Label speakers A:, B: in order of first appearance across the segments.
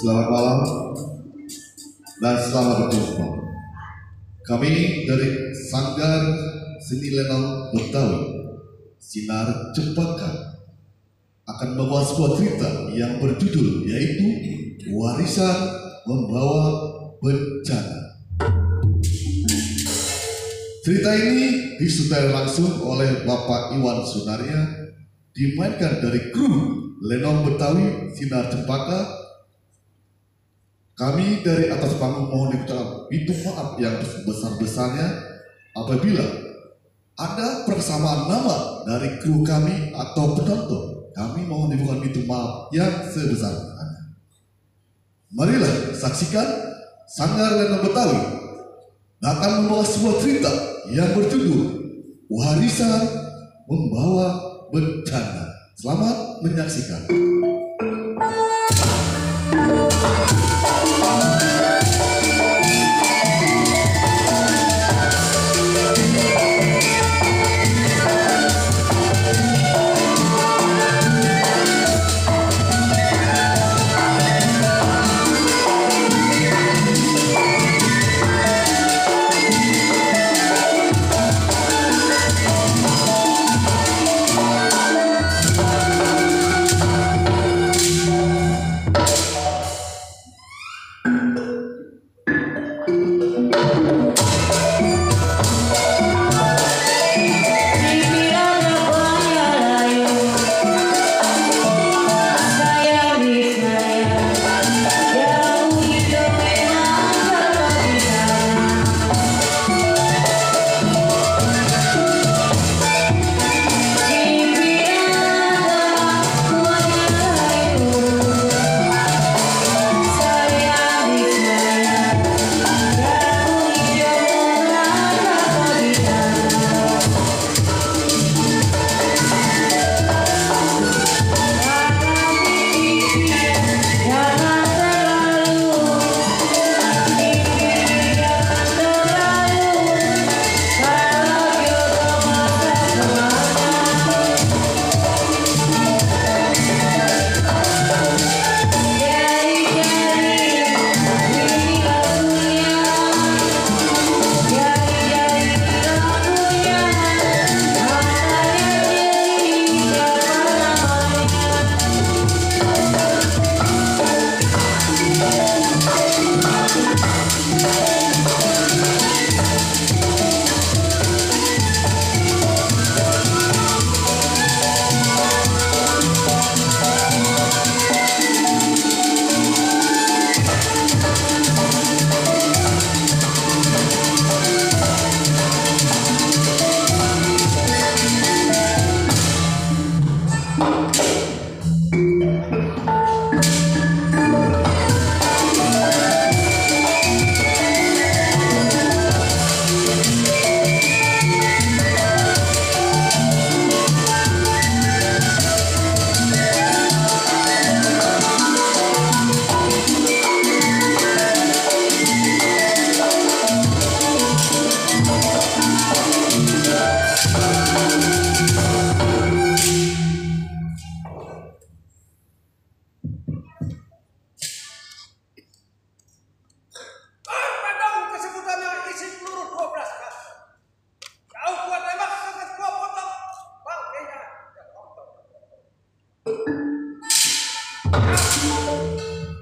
A: Selamat malam dan selamat berjumpa. Kami dari Sanggar Seni Lenong Betawi Sinar Cempaka akan membawa sebuah cerita yang berjudul yaitu Warisan Membawa Bencana. Cerita ini disutradarai langsung oleh Bapak Iwan Sunaria, dimainkan dari kru Lenong Betawi Sinar Cempaka. Kami dari atas panggung mohon diucapkan minta maaf yang sebesar-besarnya apabila ada persamaan nama dari kru kami atau penonton. Kami mohon dibuka pintu maaf yang sebesar-besarnya. Marilah saksikan Sanggar Lenong Betawi akan membawa sebuah cerita yang berjudul Warisan Membawa Bencana. Selamat menyaksikan.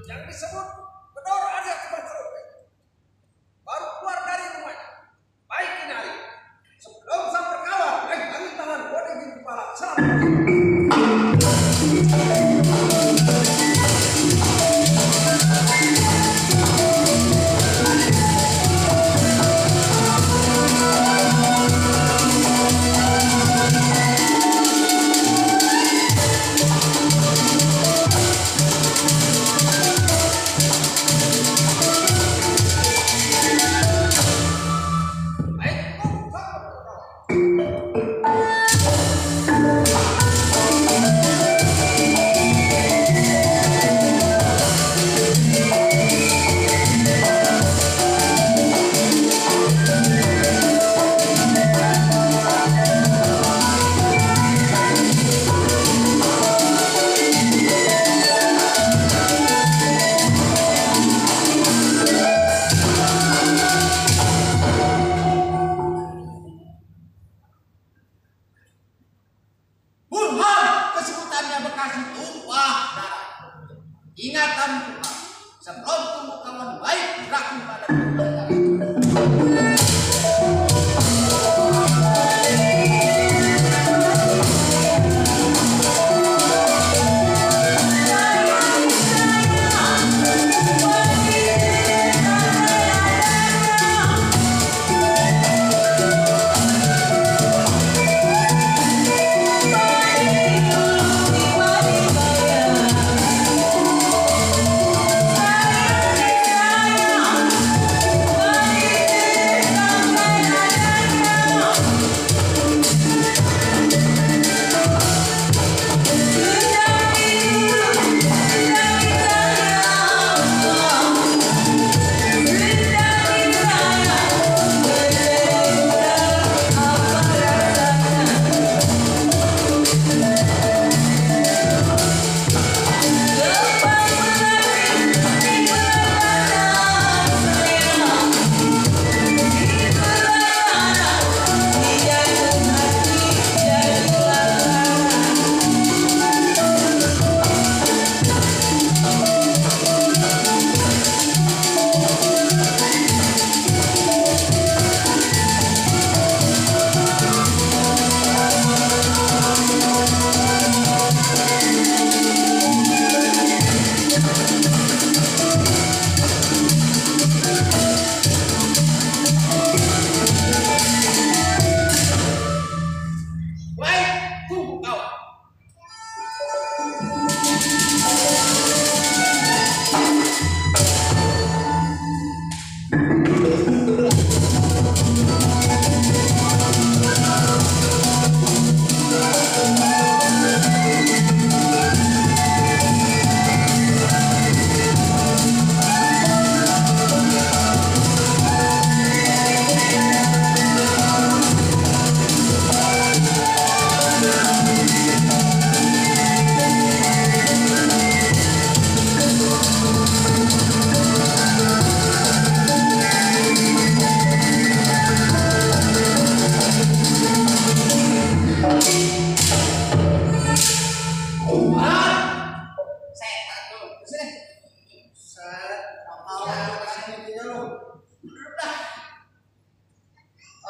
B: Yang disebut Bedor Arya Kebangsaan baru keluar dari rumahnya. Baik Kinari, sebelum sang berkawan pegangi tangan kode di kepala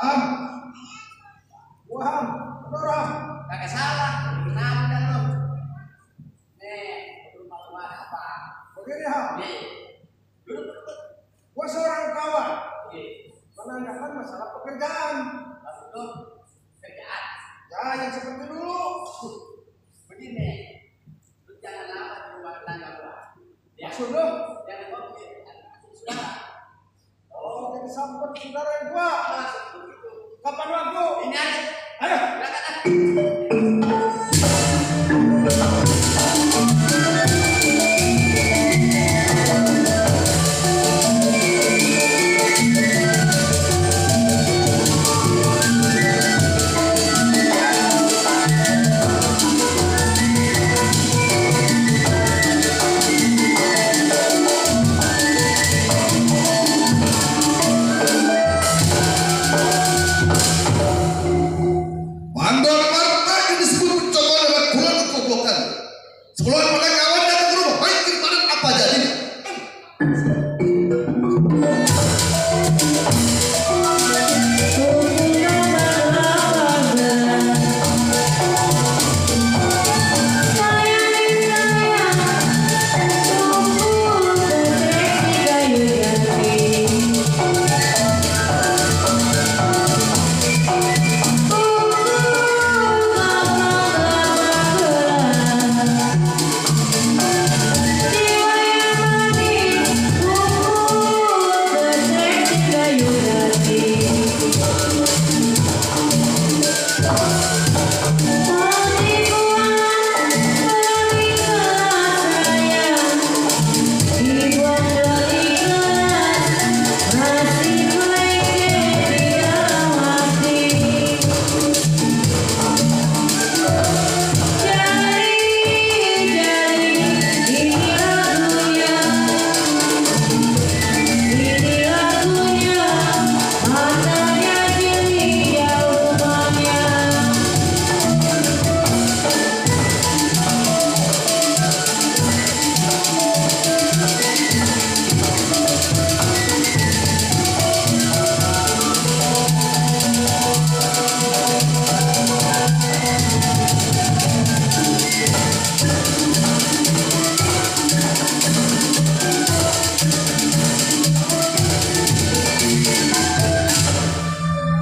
B: Ham, gua Ham, bener Ham.
C: Kagak salah, kenapa dah lo? Nih, rumah apa?
B: Begini Ham,
C: Nih, duduk.
B: gua seorang kawan.
C: Nih,
B: Menanyakan masalah pekerjaan.
C: betul. Kerjaan.
B: Ya, yang seperti dulu.
C: Begini, lu jangan lama di rumah tangga gua. Ya,
B: Maksud lu?
C: jangan ngopi. Sudah.
B: Oh, jadi sampet saudara gua.
C: Masuk begitu.
B: Kapan waktu?
C: Ini aja.
B: Ayo.
C: Berangkat ah.
A: Mandor partai yang disebut percobaan adalah kurang kegoblokan. Sebelum pada kawan datang ke rumah, baik kiriman apa jadinya?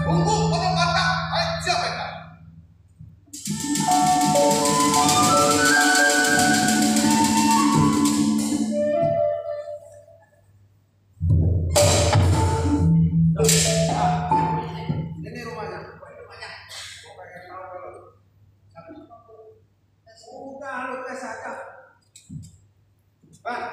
A: Tunggu pengobatan, baik siapa yang tahu?
B: Ini rumahnya.
C: Rumahnya.
B: Gua pengen tahu dulu. Udah lu tes aja. Bang.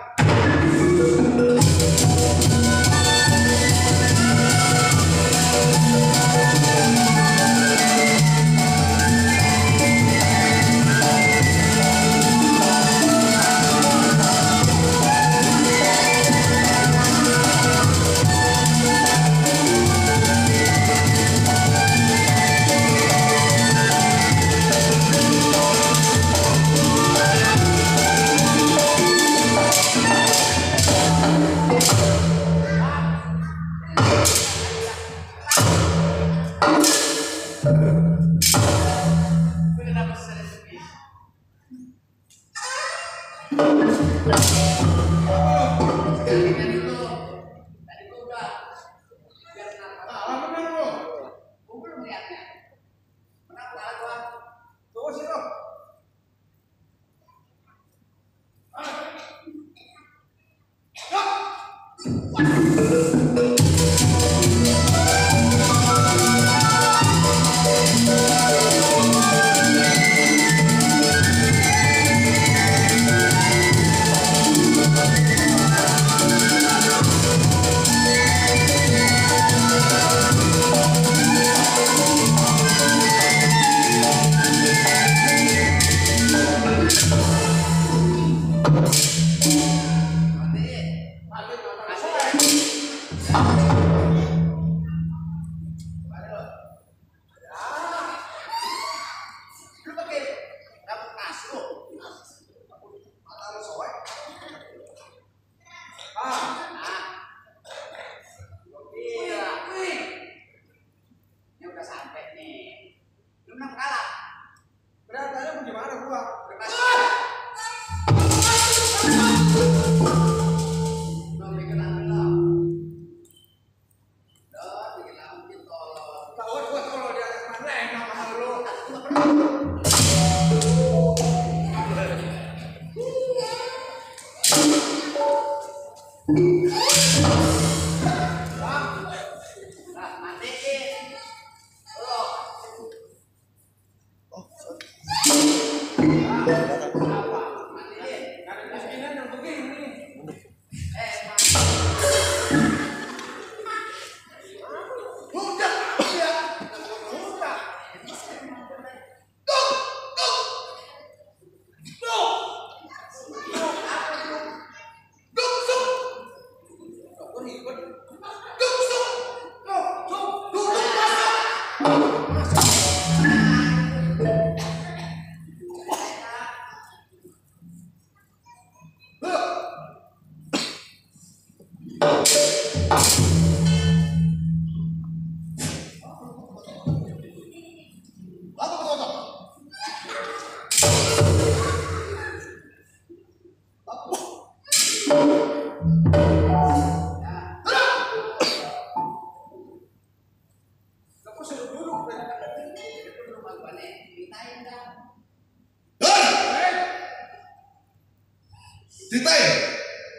A: Ceritain.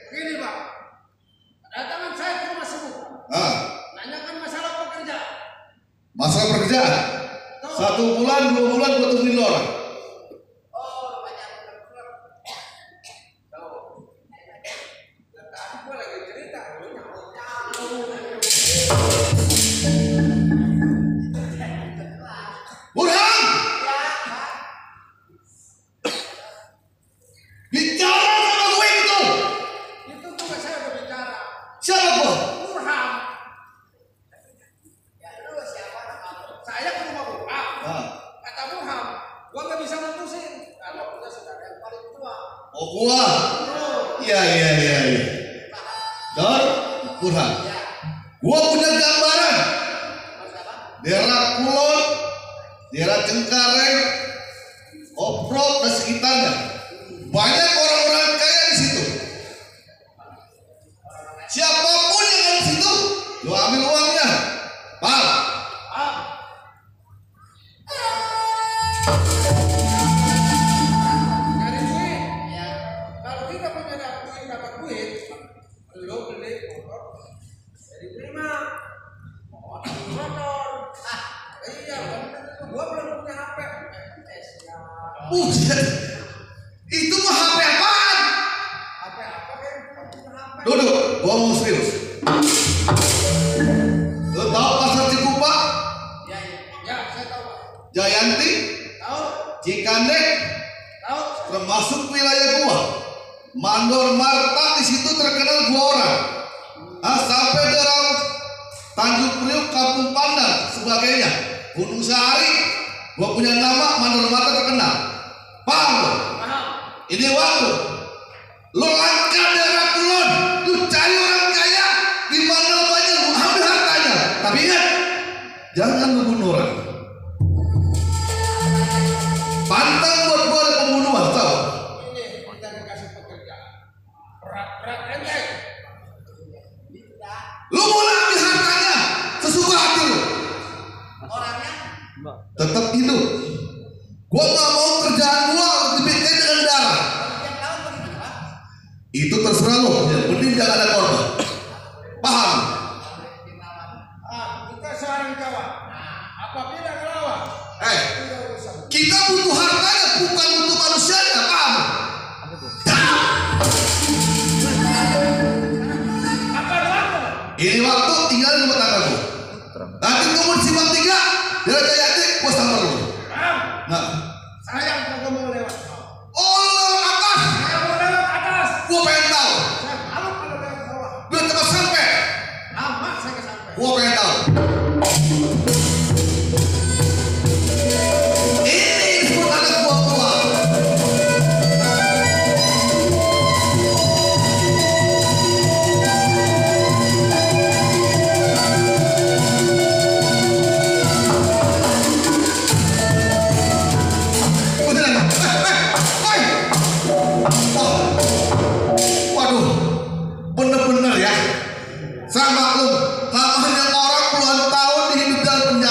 B: Begini Pak, kedatangan saya ke rumah si Bukan.
A: Ah,
B: Nanyakan masalah pekerjaan.
A: masalah pekerjaan. 1 bulan, 2 bulan gue tungguin lo orang.
C: Oh, banyak bener.
B: Tadi gue lagi cerita, lu nyaut.
A: Burhan, bicara sama gue itu.
B: Itu tugas saya berbicara.
A: Siapa kau?
B: Burhan,
C: Ya lu siapa kamu?
B: saya ke rumah Burhan.
A: Ah,
B: Kata Burhan, gua nggak bisa mutusin kalau punya saudara yang paling tua.
A: oh gua. Iya. Dor, Burhan. Gua punya gambaran. Daerah Kulon, daerah Cengkareng, Oprok dan sekitarnya. Banyak orang-orang kaya di situ. Siapapun yang ada di situ, lo ambil uangnya. Paham?
B: Cari duit.
C: Ya.
B: Kalau kita punya dapat duit, lo beli motor. Jadi terima. Motor. Iya, gua belum punya HP.
A: Buset. Itu mah HP apaan?
B: HP apa kan? Punya HP.
A: Duduk, gua mau serius. Lo tahu pasar Cikupa,
B: Ya, saya tahu. Pak.
A: Jayanti,
B: Tahu?
A: Cikandek,
B: Tahu?
A: termasuk wilayah gua. Mandor Marta di situ terkenal 2 orang. Sampai daerah Tanjung Priok, Kampung Pandan, sebagainya. Gunung Sahari, gua punya nama Mandor Marta terkenal. Paham lo?
B: Paham.
A: Ini waktu lo langkah daerah Kulon, lo cari orang kaya di mana banyak, lo ambil hartanya. Tapi ingat, jangan lo bunuh orang. Pantang buat gua ada pembunuhan, tahu?
B: Ini kita dikasih pekerjaan. Berat ente.
A: Lo boleh ambil hartanya sesuka hati lo.
C: Orangnya
A: Tetap hidup. Gua nggak mau kerjaan gua dibikin dengan darah.
C: tiap tahun bagaimana, Pak?
A: Itu terserah lo. Yang penting jangan ada korban. Paham?
B: Kita seorang Jawa. Apabila ngelawan, tidak urusan.
A: Kita butuh hartanya, bukan butuh manusianya. Paham?
B: Apa waktu?
A: Ini waktu tinggal di rumah tangga gua. Nanti tunggu di Simpang 3, daerah Jayati, gua samar lo.
B: Paham?
A: Nah,
B: Sayang kalau mau lewat.
A: oh lo atas,
B: Saya mau lewat atas.
A: gua pengen tahu.
B: Saya malu kalau lewat bawah.
A: Biar cepat sampai,
B: Lama saya kesampai.
A: gua pengen tahu. Ini disebut anak buah-buah. Waduh, bener-bener ya. Saya maklum, namanya orang puluhan tahun hidup dalam penjara.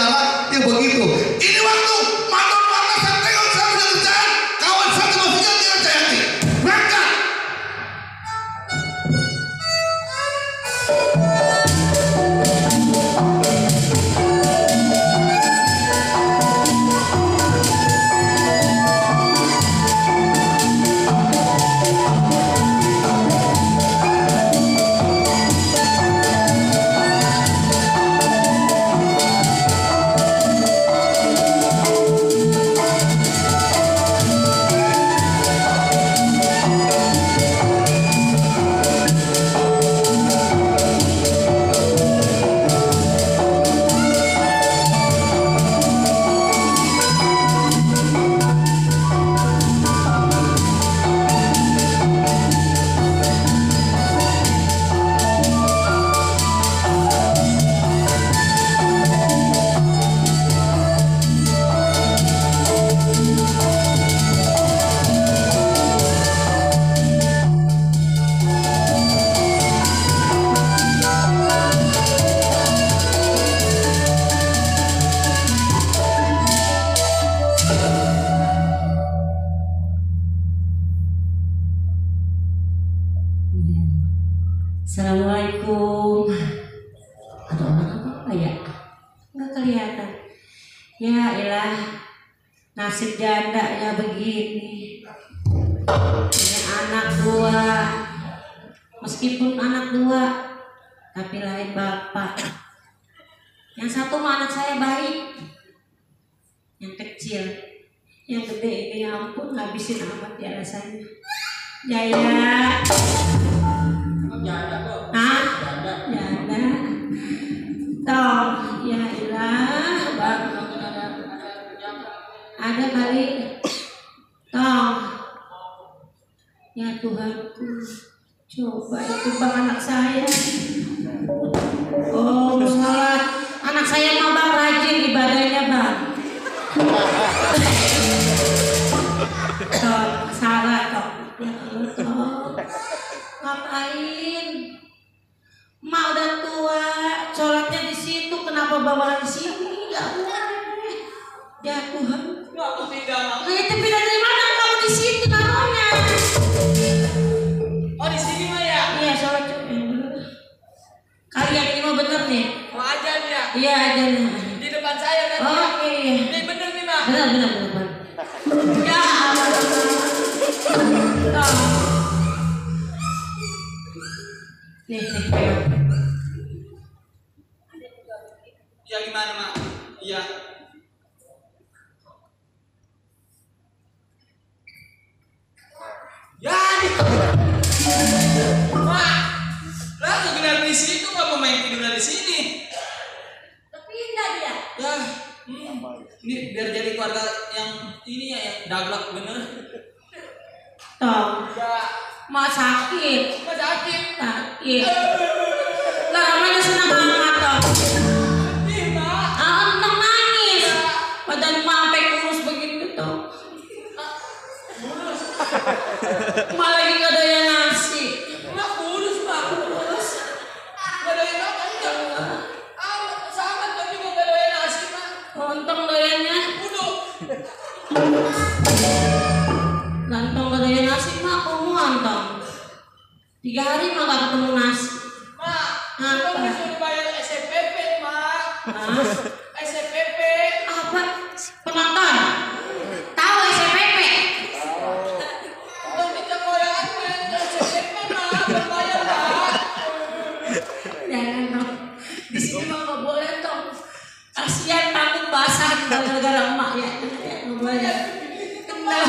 D: ya? Nggak kelihatan. Ya elah, nasib janda ya begini. Punya anak dua, meskipun anak dua, tapi lain bapak. Yang satu mah anak saya baik, yang kecil, yang gede ini ya ampun habisin amat ya rasanya. Jaya.
C: Janda kok.
D: Hah?
C: Janda.
D: Janda. Toh, ya ilah, bang. Ada kali. Toh. Ya Tuhanku. Coba itu bang anak saya. Oh, sholat. Anak saya mah bang rajin ibadahnya bang. Toh, salah toh. Ya Allah toh. Ngapain? Mak udah tua, sholatnya di situ, kenapa bawa di sini? Gak boleh. Ya Tuhan.
C: Aku tidak.
D: Nah, itu pindah dari mana kamu di situ taruhnya?
C: Oh di sini mah ya.
D: Iya sholat. Kalian ini mah bener nih.
C: Mau ajan ya.
D: Iya aja nih.
C: Di depan saya nanti.
D: Oh,
C: Ya.
D: iya.
C: Ini bener nih mak.
D: Bener. Ya Allah. Toh. Nih, pegang.
C: Ya gimana mak? Iya. Ya nih. Mak, lah kegelar di situ nggak mau main tidur di sini.
D: Pindah dia.
C: Ya, ini biar jadi keluarga yang ini ya yang daglak bener.
D: Toh.
C: Ya,
D: Mak sakit.
C: mas sakit.
D: Sakit. Lah ramanya senang amat toh.
C: Nih mak.
D: Entong nangis. Badan mak sampai kurus begitu toh. Mak lagi gak doyan nasi.
C: Mak kurus mak. Kurus. Gak doyan apa enggak? Sangat kan juga gak doyan nasi mak.
D: Entong doyannya.
C: Udah.
D: Gantong gak doyan nasi mak. Kamu entong. 3 hari mak gak ketemu nasi.
C: Mak,
D: Apa?
C: kamu disuruh bayar SPP mak.
D: Hah?
C: SPP.
D: Apa? Penonton? Tahu SPP?
C: Tuh kita koyaan SPP mak. Berbayar mak.
D: Jangan dong. Di sini mah nggak boleh dong. Kasihan tanggung basah gara-gara emak ya. Nggak boleh. Kenal.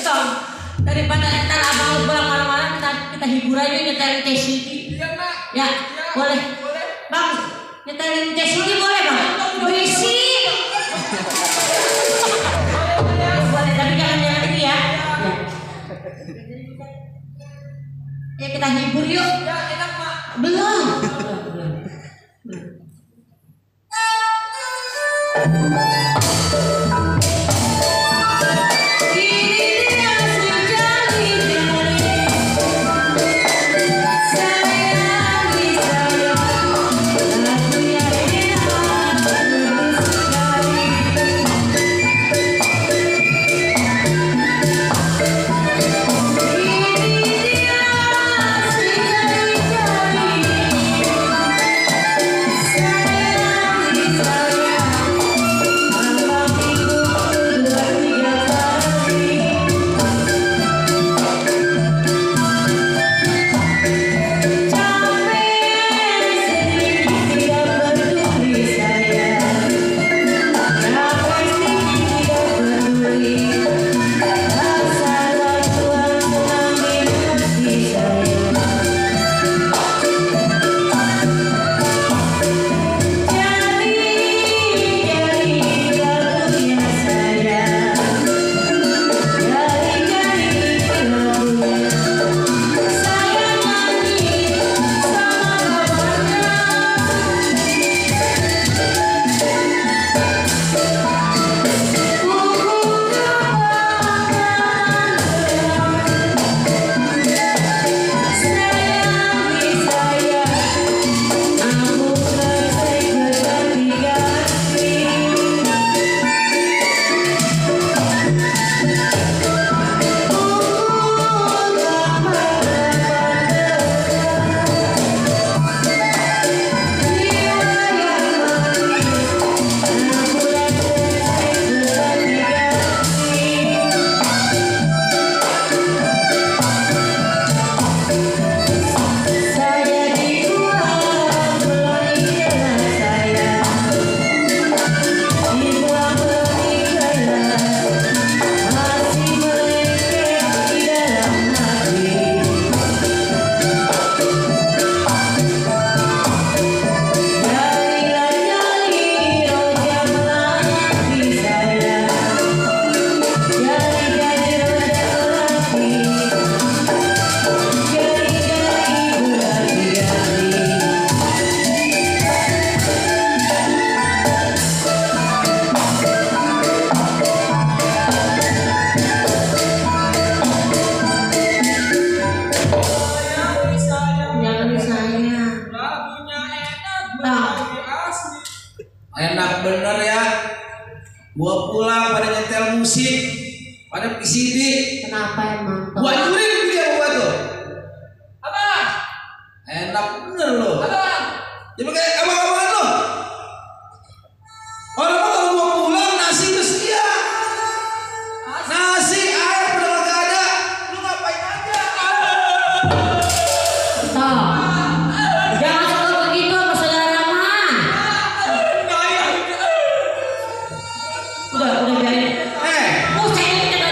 D: Tong. Daripada ntar abang pulang malam-malam kita hibur aja nyetelin KCD.
C: Iya mak.
D: Ya, boleh.
C: Boleh.
D: Bang, nyetelin KCD boleh bang? Berisik. Boleh, tapi jangan ini ya. Ya kita hibur yuk.
C: Ya enak mak.
D: Belum. Kini dia sudah jadi sayang di sayang, aku yakin akan sekali. Sayang di sayang. Tong?
C: Enak bener ya. Gua pulang pada nyetel musik, pada PCD.
D: Kenapa emang? Tong?
C: Gua hancurin dia gua tuh. Abang. Enak bener loh. Abang. Jadi kayak abang-abangan lo. Orang kalau gua pulang nasi tersedia. Nasi air udah gak ada. Lu ngapain aja?
D: Tong, jangan suka begitu sama saudara mah. Udah biarin.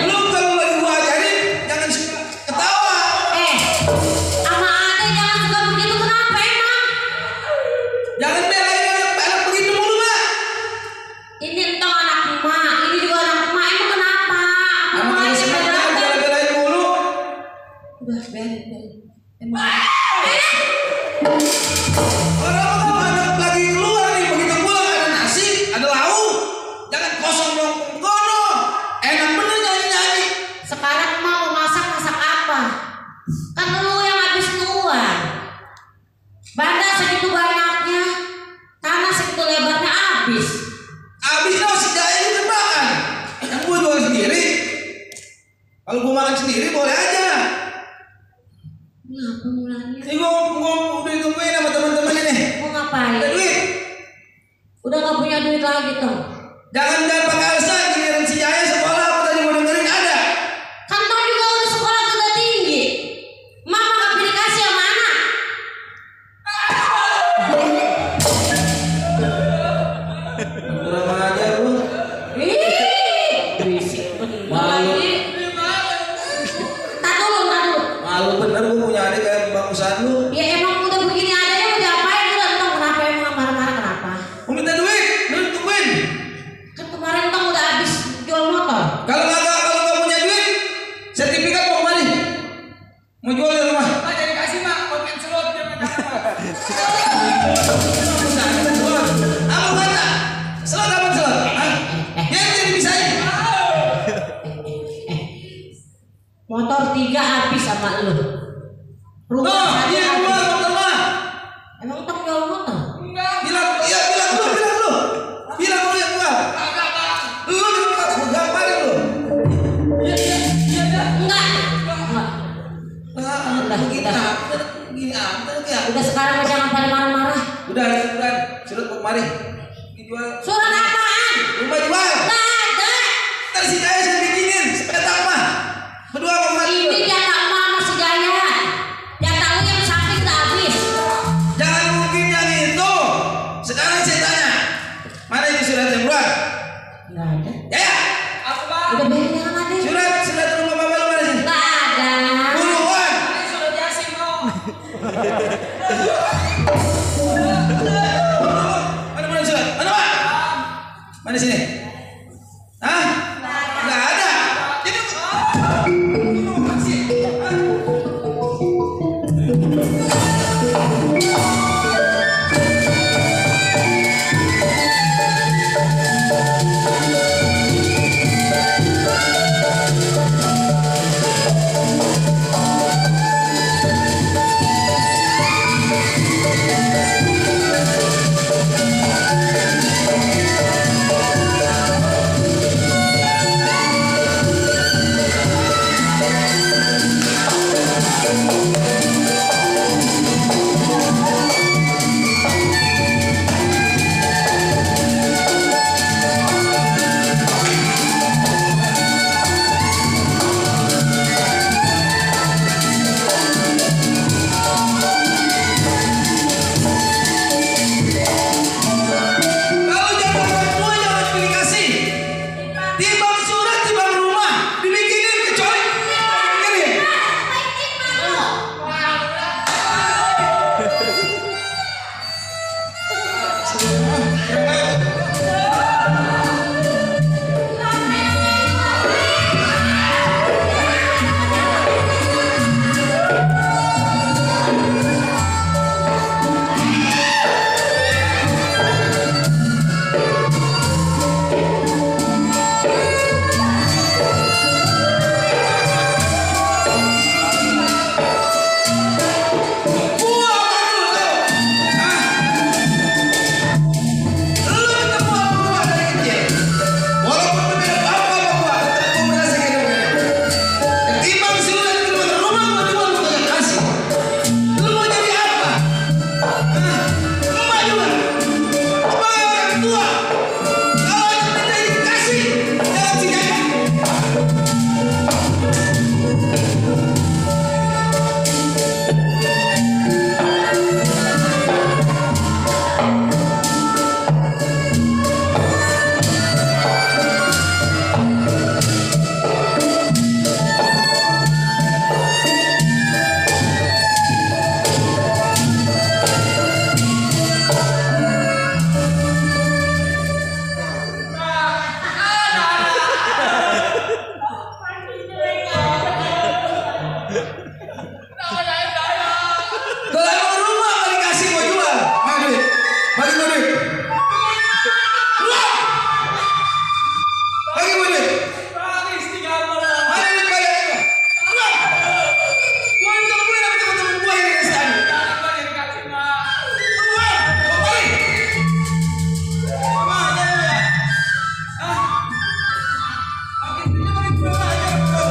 C: Lu kalau lagi gua ajarin jangan suka ketawa.
D: Sama ade jangan suka begitu, kenapa emang?
C: Jangan belain anak begitu mulu, Mbak.
D: Ini entong anak emak, ini juga anak emak, emang kenapa? Apa
C: Anak
D: aja
C: senang
D: berantem?
C: belain mulu.
D: Udah biarin. Emang.
C: Orang kalau anak lagi keluar nih begitu pulang ada nasi, ada lauk. Jangan kosong dong kono. Enak bener nyanyi.
D: Sekarang mau masak apa? Kan lu yang habis keluar. Bandar segitu banyaknya, tanah segitu lebarnya habis.
C: Abis dong si Jaya itu makan. Yang gua jual sendiri. Kalau gua makan sendiri boleh aja.
D: Ini apa mulanya?
C: Ini gua udah ditungguin sama teman-teman ini.
D: Mau ngapain?
C: Ada duit.
D: Udah gak punya duit lagi tuh.
C: Jangan pakai alasan giliran si Jaya sekolah apa tadi gua dengerin ada.
D: Kan Tom juga udah sekolah sudah tinggi. Mama gak pilih kasih sama anak.
C: Kurang ajar lu.
D: Berisik.
C: Malu.
D: Tak dulu.
C: Malu bener gua punya adik kayak bangkusan lu.
D: Ya emang udah begini adanya mau diapain udah Tom, kenapa emang marah-marah kenapa?
C: Gua minta duit, lu tungguin.
D: Kan kemarin Tom udah habis jual motor.
C: Kalau nggak punya duit, sertifikat mau kemana? Mau jual di rumah? Pak jadi kasih mak, konten slot dia macam apa? Apa kata? Slot apa slot? Ya jadi bisa ya.
D: Motor 3 habis sama lu. Rumah
C: Noh,
D: satu
C: dia
D: habis.
C: jual motor mah.
D: Emang Tom jual motor?
C: Bilang lu. Bilang lu yang jual. Lu gamparin lu.
D: Enggak.
C: Gini ya.
D: Udah sekarang jangan pada marah-marah.
C: Udah, surat mau kemari. Dijual.
D: Surat apaan?
C: Rumah jual.
D: Enggak ada.
C: Ntar si Jaya saya bikinin sepetak mah. Berdua mau kemari.
D: Ini jatah emak sama si Jaya. Jatah lu yang samping udah habis.
C: Jangan mungkin yang itu. Sekarang saya tanya, mana itu surat yang buat?
D: Enggak ada.
C: Ya. Apa bang?
D: Udah biarin jangan ada.
C: Surat rumah bapak lu mana sih?
D: Enggak ada.
C: Buruan.
B: Surat Yasin mau.
C: Mana surat? Mana pak? Mana sini? Hah? Nggak ada. Jadi duit. Keluar. Bagi gue duit. Mana duit bayar? Keluar. Gue minta gue sama teman-teman gue yang resign. Keluar. Gue balik. Mama, jangan ya. Makin punya makin kurang ajar bro.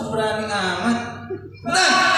C: Berani amat. Benar.